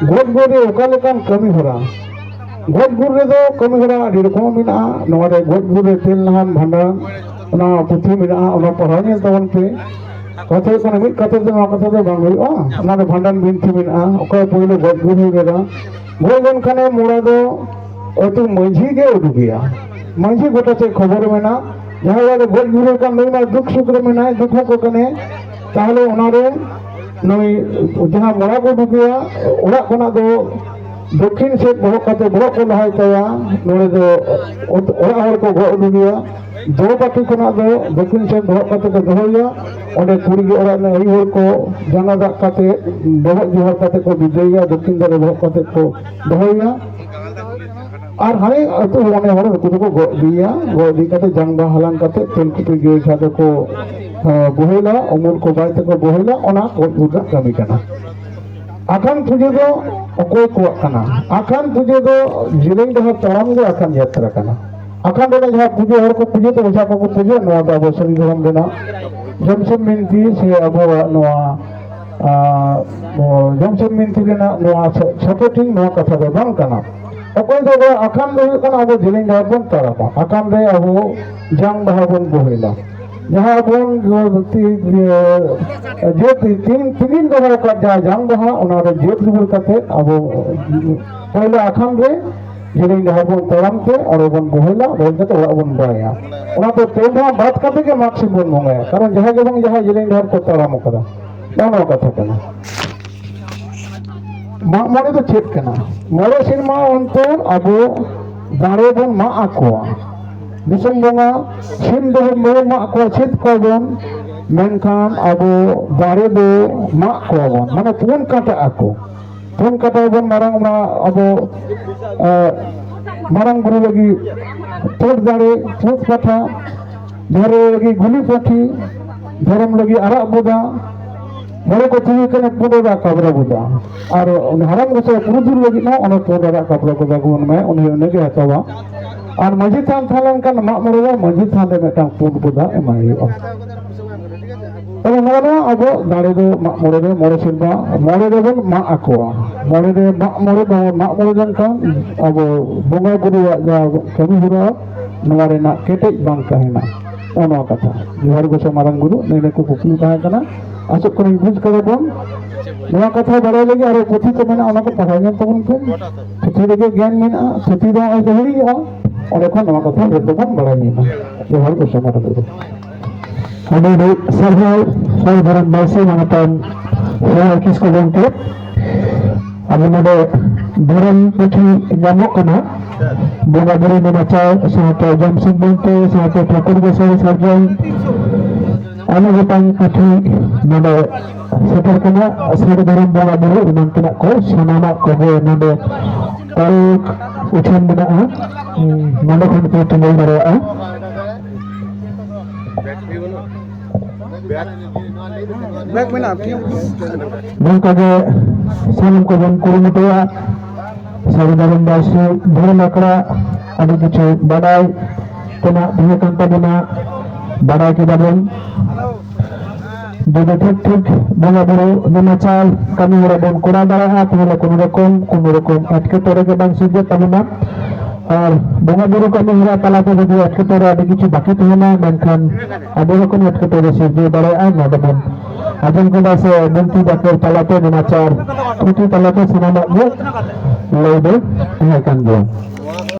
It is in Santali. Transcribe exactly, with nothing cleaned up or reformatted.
ᱜᱚᱡ ᱜᱩᱨ ᱨᱮ ᱚᱠᱟ ᱞᱮᱠᱟᱱ ᱠᱟᱹᱢᱤ ᱦᱚᱨᱟ? ᱜᱚᱡ ᱜᱩᱨ ᱨᱮᱫᱚ ᱠᱟᱹᱢᱤ ᱦᱚᱨᱟ ᱟᱹᱰᱤ ᱨᱚᱠᱚᱢ ᱢᱮᱱᱟᱜᱼᱟ᱾ ᱱᱚᱣᱟ ᱨᱮ ᱜᱚᱡ ᱜᱩᱨ ᱨᱮ ᱛᱮᱞ ᱱᱟᱦᱟᱱ ᱵᱷᱟᱸᱰᱟᱱ, ᱚᱱᱟ ᱯᱩᱛᱷᱤ ᱢᱮᱱᱟᱜᱼᱟ, ᱚᱱᱟ ᱯᱟᱲᱦᱟᱣ ᱧᱮᱞ ᱛᱟᱵᱚᱱ ᱯᱮ᱾ ᱠᱟᱛᱷᱟ ᱦᱩᱭᱩᱜ ᱠᱟᱱᱟ, ᱢᱤᱫ ᱠᱟᱛᱷᱟ ᱛᱮ ᱱᱚᱣᱟ ᱠᱟᱛᱷᱟ ᱫᱚ ᱵᱟᱝ ᱦᱩᱭᱩᱜᱼᱟ᱾ ᱚᱱᱟ ᱫᱚ ᱵᱷᱟᱸᱰᱟᱱ ᱵᱤᱱᱛᱤ ᱢᱮᱱᱟᱜᱼᱟ, ᱚᱠᱚᱭ ᱯᱳᱭᱞᱳ ᱜᱚᱡ ᱜᱩᱨ ᱦᱩᱭ ᱞᱮᱱᱟ, ᱜᱚᱡ ᱞᱮᱱᱠᱷᱟᱱᱮ ᱢᱚᱲᱟ ᱫᱚ ᱟᱹᱛᱩ ᱢᱟᱹᱡᱷᱤ ᱜᱮ ᱩᱰᱩᱠᱮᱭᱟ᱾ ᱢᱟᱹᱡᱷᱤ ᱜᱚᱴᱟ ᱪᱮᱫ ᱠᱷᱚᱵᱚᱨ ᱢᱮᱱᱟᱜ, ᱡᱟᱦᱟᱸᱭ ᱚᱲᱟᱜ ᱨᱮ ᱜᱚᱡ ᱜᱩᱨ ᱠᱟᱱ ᱱᱩᱭ ᱢᱟ ᱫᱩᱠ ᱥᱩᱠ ᱨᱮ ᱢᱮᱱᱟᱭ, ᱫᱩᱠ ᱦᱚᱸ ᱠᱚ ᱠᱟᱱᱮ, ᱛᱟᱦᱚᱞᱮ ᱚᱱᱟᱨᱮ ᱱᱩᱭ ᱡᱟᱦᱟᱸ ᱢᱚᱲᱟ ᱠᱚ ᱩᱰᱩᱠᱮᱭᱟ, ᱚᱲᱟᱜ ᱠᱷᱚᱱᱟᱜ ᱫᱚ ᱫᱚᱠᱠᱷᱤᱱ ᱥᱮᱫ ᱵᱚᱦᱚᱜ ᱠᱟᱛᱮ ᱵᱚᱦᱚᱜ ᱠᱚ ᱞᱟᱦᱟᱭ ᱛᱟᱭᱟ᱾ ᱱᱚᱰᱮ ᱫᱚ ᱚᱲᱟᱜ ᱦᱚᱲ ᱠᱚ ᱜᱚᱜ ᱩᱰᱩᱠᱮᱭᱟ᱾ ᱫᱚ ᱯᱟᱹᱴᱤ ᱠᱷᱚᱱᱟᱜ ᱫᱚ ᱫᱚᱠᱠᱷᱤᱱ ᱥᱮᱫ ᱵᱚᱦᱚᱜ ᱠᱟᱛᱮ ᱠᱚ ᱫᱚᱦᱚᱭᱮᱭᱟ᱾ ᱚᱸᱰᱮ ᱠᱩᱲᱤ ᱜᱮ ᱚᱲᱟᱜ ᱨᱮᱱ ᱟᱭᱳ ᱦᱚᱲ ᱠᱚ ᱡᱟᱸᱜᱟ ᱫᱟᱜ ᱠᱟᱛᱮ, ᱵᱚᱦᱚᱜ ᱡᱚᱦᱟᱨ ᱠᱟᱛᱮ ᱠᱚ ᱵᱤᱫᱟᱹᱭᱮᱭᱟ, ᱫᱚᱠᱠᱷᱤᱱ ᱫᱷᱟᱨᱮ ᱵᱚᱦᱚᱜ ᱠᱟᱛᱮ ᱠᱚ ᱫᱚᱦᱚᱭᱮᱭᱟ᱾ ᱟᱨ ᱦᱟᱱᱮ ᱟᱹᱛᱩ ᱢᱚᱬᱮ ᱦᱚᱲ ᱱᱩᱠᱩ ᱫᱚᱠᱚ ᱜᱚᱜ ᱤᱫᱤᱭᱮᱭᱟ᱾ ᱜᱚᱜ ᱤᱫᱤ ᱠᱟᱛᱮ ᱡᱟᱝ ᱵᱟᱦᱟ ᱦᱟᱞᱟᱝ ᱠᱟᱛᱮ ᱛᱮᱞᱠᱩᱯᱤ ᱜᱟᱹᱭ ᱠᱷᱟᱰᱟ ᱠᱚ, ᱮ, ᱵᱚᱦᱮᱞᱟ, ᱩᱢᱩᱞ ᱠᱚ ᱵᱟᱭ ᱛᱮᱠᱚ ᱵᱚᱦᱮᱞᱟ, ᱚᱱᱟ ᱜᱚᱡ ᱜᱩᱨ ᱨᱮᱱᱟᱜ ᱠᱟᱹᱢᱤ ᱠᱟᱱᱟ᱾ ᱟᱠᱷᱟᱱ ᱯᱩᱡᱟᱹ ᱫᱚ ᱚᱠᱚᱭ ᱠᱚᱣᱟᱜ ᱠᱟᱱᱟ? ᱟᱠᱷᱟᱱ ᱯᱩᱡᱟᱹ ᱫᱚ ᱡᱮᱞᱮᱧ ᱰᱟᱦᱟᱨ ᱛᱟᱲᱟᱢ ᱜᱮ ᱟᱠᱷᱟᱱ ᱡᱟᱛᱨᱟ ᱠᱟᱱᱟ᱾ ᱟᱠᱷᱟᱱ ᱨᱮᱱᱟᱜ ᱡᱟᱦᱟᱸ ᱯᱩᱡᱟᱹ ᱦᱚᱲ ᱠᱚ ᱯᱩᱡᱟᱹ ᱛᱮ ᱚᱡᱷᱟ ᱠᱚᱠᱚ ᱯᱩᱡᱟᱹ, ᱱᱚᱣᱟ ᱫᱚ ᱟᱵᱚ ᱥᱟᱹᱨᱤ ᱫᱷᱚᱨᱚᱢ ᱨᱮᱱᱟᱜ ᱡᱚᱢᱥᱤᱢ ᱵᱤᱱᱛᱤ ᱥᱮ ᱟᱵᱚᱣᱟᱜ ᱱᱚᱣᱟ, ᱟᱸ, ᱡᱚᱢᱥᱤᱢ ᱵᱤᱱᱛᱤ ᱨᱮᱱᱟᱜ ᱱᱚᱣᱟ ᱥᱚ-, ᱥᱚᱛᱚ ᱴᱷᱤᱠ ᱱᱚᱣᱟ ᱠᱟᱛᱷᱟ ᱫᱚ ᱵᱟᱝ ᱠᱟᱱᱟ᱾ ᱚᱠᱚᱭ ᱫᱚ ᱟᱵᱚᱣᱟᱜ ᱟᱠᱷᱟᱱ ᱫᱚ ᱦᱩᱭᱩᱜ ᱠᱟᱱᱟ ᱟᱵᱚ ᱡᱮᱞᱮᱧ ᱰᱟᱦᱟᱨ ᱵᱚᱱ ᱛᱟᱲᱟᱢᱟ᱾ ᱟᱠᱷᱟᱱ ᱨᱮ ᱟᱵᱚ ᱡᱟᱝ ᱵᱟᱦᱟ ᱵᱚᱱ ᱵᱚᱦᱮᱞᱟ᱾ ᱡᱟᱦᱟᱸ ᱵᱚᱱ ᱛᱤ-, ᱤᱭᱟᱹ, ᱡᱟᱹᱛ ᱛᱤ-, ᱛᱤᱱ ᱫᱤᱱ ᱫᱚᱦᱚ ᱟᱠᱟᱫ ᱡᱟᱦᱟᱸ ᱡᱟᱝ ᱵᱟᱦᱟ, ᱚᱱᱟ ᱨᱮ ᱡᱟᱹᱛ ᱨᱩᱣᱟᱹᱲ ᱠᱟᱛᱮ ᱟᱵᱚ ᱯᱳᱭᱞᱳ ᱟᱠᱷᱟᱱ ᱨᱮ ᱡᱮᱞᱮᱧ ᱰᱟᱦᱟᱨ ᱵᱚᱱ ᱛᱟᱲᱟᱢ ᱛᱮ ᱚᱸᱰᱮ ᱵᱚᱱ ᱵᱚᱦᱮᱞᱟ, ᱵᱚᱦᱮᱞ ᱠᱟᱛᱮ ᱚᱲᱟᱜ ᱵᱚᱱ ᱵᱟᱭᱟ᱾ ᱚᱱᱟ ᱫᱚ ᱯᱮ ᱫᱷᱟᱣ ᱵᱟᱫ ᱠᱟᱛᱮ ᱜᱮ ᱢᱟᱜᱽ ᱥᱤᱢ ᱵᱚᱱ ᱵᱚᱸᱜᱟᱭᱟ, ᱠᱟᱨᱚᱱ ᱡᱟᱦᱟᱸ ᱜᱮ ᱵᱟᱝ ᱡᱟᱦᱟᱸ ᱡᱮᱞᱮᱧ ᱰᱟᱦᱟᱨ ᱠᱚ ᱛᱟᱲᱟᱢ ᱟᱠᱟᱫᱟ, ᱱᱚᱜᱼᱚ ᱱᱚᱣᱟ ᱠᱟᱛᱷᱟ ᱠᱟᱱᱟ᱾ ᱢᱟᱜ ᱢᱚᱬᱮ ᱫᱚ ᱪᱮᱫ ᱠᱟᱱᱟ? ᱢᱚᱬᱮ ᱥᱮᱨᱢᱟ ᱚᱱᱛᱚᱨ ᱟᱵᱚ ᱫᱟᱲᱮ ᱵᱚᱱ ᱢᱟᱜ ᱟᱠᱚᱣᱟ᱾ ᱫᱤᱥᱚᱢ ᱵᱚᱸᱜᱟ ᱥᱤᱢ ᱫᱚ ᱵᱚᱱ ᱢᱟᱜ ᱠᱚᱣᱟ, ᱪᱮᱫ ᱠᱚᱣᱟ ᱵᱚᱱ, ᱢᱮᱱᱠᱷᱟᱱ ᱟᱵᱚ ᱫᱟᱲᱮ ᱫᱚ ᱢᱟᱜ ᱠᱚᱣᱟ ᱵᱚᱱ, ᱢᱟᱱᱮ ᱯᱩᱱ ᱠᱟᱴᱟᱜ ᱟᱠᱚ᱾ ᱯᱩᱱ ᱠᱟᱴᱟ ᱵᱚᱱ ᱢᱟᱨᱟᱝ ᱚᱱᱟ ᱟᱵᱚ, ᱮ, ᱢᱟᱨᱟᱝ ᱵᱩᱨᱩ ᱞᱟᱹᱜᱤᱫ ᱯᱩᱸᱰ ᱫᱟᱲᱮ, ᱯᱩᱸᱰ ᱠᱟᱴᱟ, ᱡᱟᱦᱮᱨ ᱞᱟᱹᱜᱤᱫ ᱜᱩᱞᱤ ᱯᱟᱹᱴᱷᱤ, ᱫᱷᱚᱨᱚᱢ ᱞᱟᱹᱜᱤᱫ ᱟᱨᱟᱜ ᱵᱚᱫᱟ, ᱢᱚᱬᱮ ᱠᱚ ᱛᱩᱨᱩᱭ ᱠᱟᱱᱟ ᱯᱩᱸᱰ ᱟᱨᱟᱜ ᱠᱟᱵᱽᱨᱟ ᱵᱚᱫᱟ᱾ ᱟᱨ ᱩᱱᱤ ᱦᱟᱲᱟᱢ ᱜᱚᱸᱥᱟᱭ ᱯᱩᱨᱩᱫᱷᱩᱞ ᱞᱟᱹᱜᱤᱫ ᱦᱚᱸ ᱚᱱᱟ ᱯᱩᱸᱰ ᱟᱨᱟᱜ ᱠᱟᱵᱽᱨᱟ ᱵᱚᱫᱟ ᱜᱮᱵᱚᱱ ᱮᱢᱟᱭᱟ, ᱩᱱᱤ ᱩᱱᱤᱜᱮ ᱦᱟᱛᱟᱣᱟ᱾ ᱟᱨ ᱢᱟᱹᱡᱷᱤ ᱛᱷᱟᱱ ᱛᱟᱦᱮᱸ ᱞᱮᱱᱠᱷᱟᱱ ᱢᱟᱜ ᱢᱚᱬᱮ ᱨᱮ ᱢᱟᱹᱡᱷᱤ ᱛᱷᱟᱱ ᱨᱮ ᱢᱤᱫᱴᱟᱝ ᱯᱩᱸᱰ ᱵᱚᱫᱟ ᱮᱢᱟᱭ ᱦᱩᱭᱩᱜᱼᱟ᱾ ᱛᱚᱵᱮ ᱱᱚᱜᱼᱚ ᱱᱚᱣᱟ ᱟᱵᱚ ᱫᱟᱲᱮ ᱫᱚ ᱢᱟᱜ ᱢᱚᱬᱮ ᱨᱮ ᱢᱚᱬᱮ ᱥᱮᱨᱢᱟ ᱢᱚᱬᱮ ᱨᱮᱵᱚᱱ ᱢᱟᱜ ᱟᱠᱚᱣᱟ᱾ ᱢᱚᱬᱮ ᱨᱮ ᱢᱟᱜ ᱢᱚᱬᱮ ᱵᱟᱵᱚᱱ ᱢᱟᱜ ᱢᱚᱬᱮ ᱞᱮᱱᱠᱷᱟᱱ ᱟᱵᱚ ᱵᱚᱸᱜᱟ ᱵᱩᱨᱩᱣᱟᱜ ᱡᱟᱦᱟᱸ ᱠᱟᱹᱢᱤ ᱦᱚᱨᱟ, ᱱᱚᱣᱟ ᱨᱮᱱᱟᱜ ᱠᱮᱴᱮᱡ ᱵᱟᱝ ᱛᱟᱦᱮᱱᱟ᱾ ᱱᱚᱜᱼᱚ ᱱᱚᱣᱟ ᱠᱟᱛᱷᱟ᱾ ᱡᱚᱦᱟᱨ ᱜᱚᱸᱥᱟᱭ ᱢᱟᱨᱟᱝ ᱵᱩᱨᱩ, ᱱᱤᱭᱟᱹ ᱠᱚ ᱠᱩᱠᱞᱤ ᱛᱟᱦᱮᱸ ᱠᱟᱱᱟ᱾ ᱟᱥᱚᱜ ᱠᱟᱹᱱᱟᱹᱧ ᱵᱩᱡᱽ ᱠᱟᱫᱟ ᱵᱚᱱ᱾ ᱱᱚᱣᱟ ᱠᱟᱛᱷᱟ ᱵᱟᱲᱟᱭ ᱞᱟᱹᱜᱤᱫ ᱟᱨᱚ ᱯᱩᱛᱷᱤ ᱠᱚ ᱢᱮᱱᱟᱜᱼᱟ, ᱚᱱᱟ ᱠᱚ ᱯᱟᱲᱦᱟᱣ ᱧᱮᱞ ᱛᱟᱵᱚᱱ ᱯᱮ᱾ ᱯᱩᱛᱷᱤ ᱨᱮᱜᱮ ᱜᱮᱭᱟᱱ ᱢᱮᱱᱟᱜᱼᱟ, ᱯᱩᱛᱷᱤ ᱫᱚ ᱱᱚᱜᱼᱚᱭ ᱠᱚ ᱦᱤᱲᱤᱧᱚᱜᱼᱟ, ᱚᱸᱰᱮ ᱠᱷᱚᱱ ᱱᱚᱣᱟ ᱠᱟᱛᱷᱟ ᱡᱚᱛᱚ ᱵᱚᱱ ᱵᱟᱲᱟᱭ ᱧᱟᱢᱟ᱾ ᱡᱚᱦᱟᱨ ᱜᱚᱸᱥᱟᱭ ᱢᱟᱨᱟᱝ ᱵᱩᱨᱩ᱾ ᱟᱹᱰᱤ ᱟᱹᱰᱤ ᱥᱟᱨᱦᱟᱣ ᱦᱚᱲ ᱫᱷᱚᱨᱚᱢ ᱵᱟᱹᱭᱥᱤ ᱢᱟᱱᱚᱛᱟᱱ ᱦᱚᱲ ᱠᱤᱥᱠᱩ ᱜᱚᱢᱠᱮ᱾ ᱟᱵᱚ ᱱᱚᱰᱮ ᱫᱷᱚᱨᱚᱢ ᱯᱩᱛᱷᱤ ᱧᱟᱢᱚᱜ ᱠᱟᱱᱟ, ᱵᱚᱸᱜᱟ ᱵᱩᱨᱩ ᱱᱮᱢᱟᱪᱟᱨ ᱥᱟᱶᱛᱮ ᱡᱚᱢᱥᱤᱢ ᱵᱤᱱᱛᱤ ᱥᱟᱶᱛᱮ ᱴᱷᱟᱹᱠᱩᱨ ᱜᱚᱸᱥᱟᱭ ᱥᱟᱨᱡᱚᱢ ᱟᱭᱢᱟ ᱜᱚᱴᱟᱝ ᱯᱩᱛᱷᱤ ᱱᱚᱰᱮ ᱥᱮᱴᱮᱨ ᱠᱟᱱᱟ᱾ ᱥᱟᱹᱨᱤ ᱫᱷᱚᱨᱚᱢ ᱵᱚᱸᱜᱟ ᱵᱩᱨᱩ ᱮᱢᱟᱱ ᱛᱮᱱᱟᱜ ᱠᱚ ᱥᱟᱱᱟᱢᱟᱜ ᱠᱚᱜᱮ ᱱᱚᱰᱮ ᱚᱞ ᱩᱪᱷᱟᱹᱱ ᱢᱮᱱᱟᱜᱼᱟ᱾ ᱱᱚᱰᱮ ᱠᱷᱚᱱ ᱯᱮ ᱛᱩᱢᱟᱹᱞ ᱫᱟᱲᱮᱭᱟᱜᱼᱟ᱾ ᱵᱮᱜᱽ ᱢᱮᱱᱟᱜᱼᱟ᱾ ᱱᱚᱝᱠᱟ ᱜᱮ ᱥᱟᱱᱟᱢ ᱠᱚᱵᱚᱱ ᱠᱩᱨᱩᱢᱩᱴᱩᱭᱟ᱾ ᱥᱟᱹᱨᱤ ᱫᱷᱚᱨᱚᱢ ᱵᱟᱹᱭᱥᱤ ᱫᱷᱚᱨᱚᱢ ᱟᱠᱷᱲᱟ ᱟᱹᱰᱤ ᱠᱤᱪᱷᱩ ᱵᱟᱰᱟᱭ ᱛᱮᱱᱟᱜ ᱛᱟᱦᱮᱸ ᱠᱟᱱ ᱛᱟᱵᱚᱱᱟ, ᱵᱟᱰᱟᱭ ᱠᱮᱫᱟ ᱵᱚᱱ᱾ ᱡᱩᱫᱤ ᱴᱷᱤᱠ ᱴᱷᱤᱠ ᱵᱚᱸᱜᱟ ᱵᱩᱨᱩ ᱱᱮᱢᱟᱪᱟᱨ ᱠᱟᱹᱢᱤ ᱦᱚᱨᱟ ᱵᱚᱱ ᱠᱚᱨᱟᱣ ᱫᱟᱲᱮᱭᱟᱜᱼᱟ, ᱛᱟᱦᱚᱞᱮ ᱠᱳᱱᱳ ᱨᱚᱠᱚᱢ ᱠᱳᱱᱳ ᱨᱚᱠᱚᱢ ᱮᱴᱠᱮᱴᱚᱬᱮ ᱜᱮ ᱵᱟᱝ ᱥᱤᱨᱡᱟᱹᱜ ᱛᱟᱵᱚᱱᱟ᱾ ᱟᱨ ᱵᱚᱸᱜᱟ ᱵᱩᱨᱩ ᱠᱟᱹᱢᱤ ᱦᱚᱨᱟ ᱛᱟᱞᱟᱛᱮ ᱡᱩᱫᱤ ᱮᱴᱠᱮᱴᱚᱬᱮ ᱟᱹᱰᱤ ᱠᱤᱪᱷᱩ ᱵᱟᱹᱠᱤ ᱛᱟᱦᱮᱱᱟ, ᱢᱮᱱᱠᱷᱟᱱ ᱟᱹᱰᱤ ᱨᱚᱠᱚᱢ ᱮᱴᱠᱮᱴᱚᱬᱮ ᱥᱤᱨᱡᱟᱹᱣ ᱫᱟᱲᱮᱭᱟᱜᱼᱟ᱾ ᱱᱚᱰᱮ ᱵᱚᱱ ᱟᱸᱡᱚᱢ ᱠᱮᱫᱟ ᱥᱮ ᱵᱤᱱᱛᱤ ᱵᱟᱠᱷᱮᱲ ᱛᱟᱞᱟᱛᱮ, ᱱᱮᱢᱟᱪᱟᱨ ᱛᱷᱩᱛᱤ ᱛᱟᱞᱟᱛᱮ ᱥᱟᱱᱟᱢᱟᱜ ᱜᱮ ᱞᱟᱹᱭ ᱫᱚ ᱛᱟᱦᱮᱸ ᱠᱟᱱ ᱜᱮᱭᱟ᱾